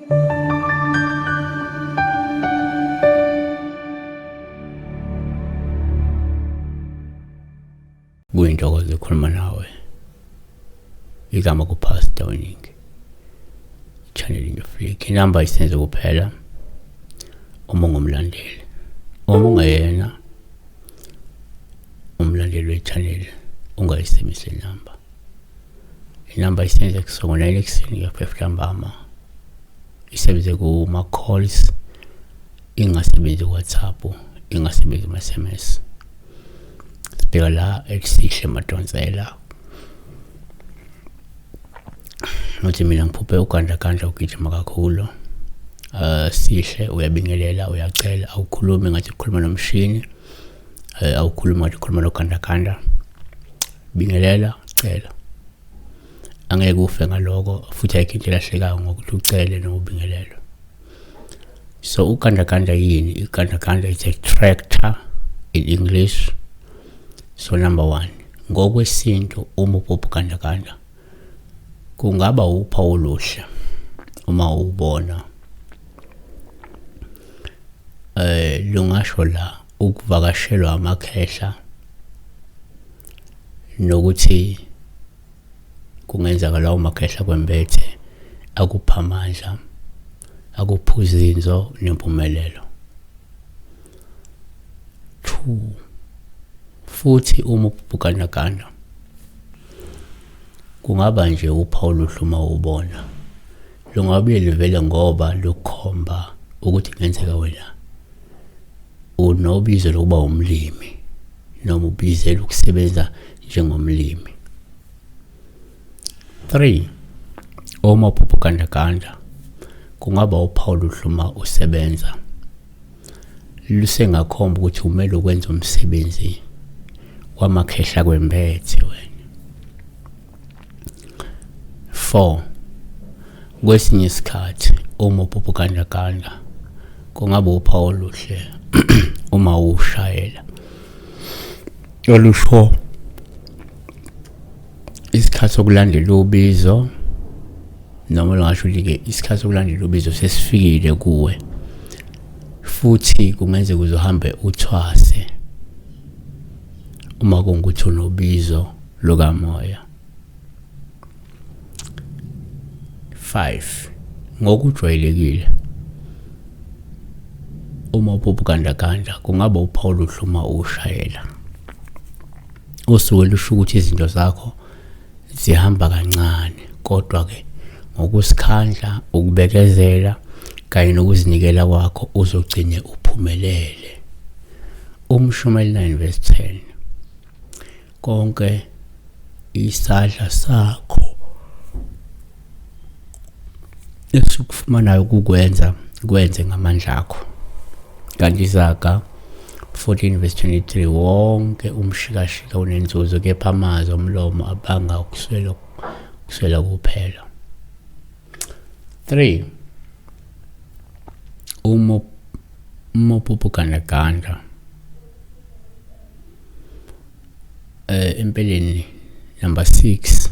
Kuyintokozo ukukhuluma nawe. Igama kuPastor Weningi. Channel in Flick. Inamba isenze kuphela uma ungumlandeli. Uma ungeyena umlandeli we-channel ungayisebenzisi le namba. Inamba isenze kusuka ngo-9 ekuseni kuya ku-5 ntambama. Isebenze kuma-calls, ingasebenzi ku-WhatsApp, ingasebenzi kuma-SMS. Sibheka la eLisihle Madonsela. Ngathi mina ngiphuphe ugandaganda ugijima kakhulu. Sihle uyabingelela uyacela awukhulumi ngathi ukhuluma nomshini. Awukhulumi ngathi ukhuluma nogandaganda. Bingelela, cela. Angeke ufe ngaloko futhi ayikho into elahlekayo ngokuthi ucele noma ubingelelwe. So ugandaganda yini? Igandaganda is a tractor in English. So number 1, ngokwesintu uma uphupha ugandaganda kungaba uphawu oluhle uma ubona. Lungasho la ukuvakashelwa amakhehla nokuthi kungenzeka lawo makhehla kwembethe akupha amandla, akupha uzinzo nempumelelo. 2, futhi uma ubhukandaganda kungaba nje uphawu oluhle uma ubona, lungabuye luvele ngoba lukhomba ukuthi kungenzeka wena unobizo lokuba umlimi noma ubizela ukusebenza njengomlimi. 3, uma uphupha ugandaganda kungaba uphawu oluhle uma usebenza, lusengakhomba ukuthi umele ukwenza umsebenzi wamakhehla kwembethe wena. 4, kwesinye isikhathi uma uphupha ugandaganda kungaba uphawu oluhle uma uwushayela, olusho isikhathi sokulandela ubizo, noma lungasho ukuthi-ke isikhathi sokulandela ubizo sesifikile kuwe, futhi kungenzeka uzohambe uthwase uma kungukuthi unobizo lukamoya. 5, ngokujwayelekile uma uphupha ugandaganda kungaba uphawu oluhle uma uwushayela, osuke lusho ukuthi izinto zakho zihamba kancane, kodwa-ke ngokusikhandla, ukubekezela kanye nokuzinikela kwakho uzogcine uphumelele. Umshumayeli 9 verse 10, konke isadla sakho esikufumanayo ukukwenza kwenze ngamandla akho. Kanti Izaga 14 verse 23, wonke umshikashika unenzuzo, kepha amazwi omlomo abanga ukuswela kuphela. 3, uma uphupha ugandaganda empeleni number 6,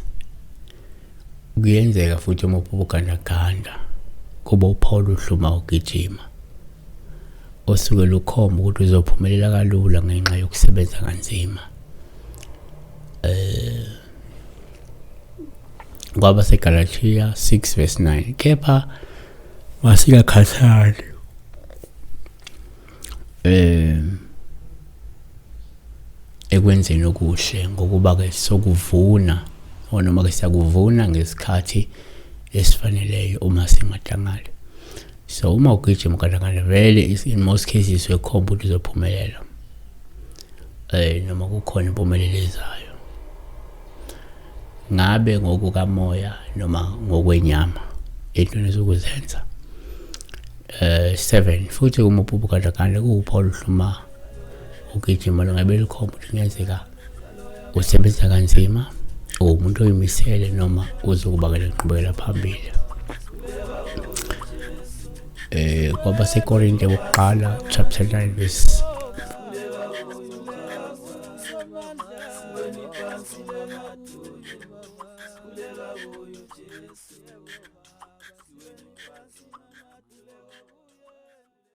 kuyenzeka futhi uma uphupha ugandaganda kuba uphawu oluhle uma ugijima, osuke lukhomba ukuthi uzophumelela kalula ngenxa yokusebenza kanzima. KwabaseGalathiya 6 verse 9, kepha masingakhathali ekwenzeni okuhle, ngokuba ke sokuvuna noma ke siyakuvuna ngesikhathi esifaneleyo uma singadangali. So uma ugijima ugandaganda vele in most cases uyekhomba ukuthi uzophumelela, noma kukhona impumelelo ezayo, ngabe ngokukamoya noma ngokwenyama entweni ezokuzenza. 7, futhi uma uphupha ugandaganda kuwuphawu oluhle uma ugijima, lungabe lukhomba ukuthi kungenzeka usebenza kanzima, uwumuntu oyimisele noma uzokubangela inqubekela phambili. KwabaseKorinte bokuqala chapter 9 verse 2.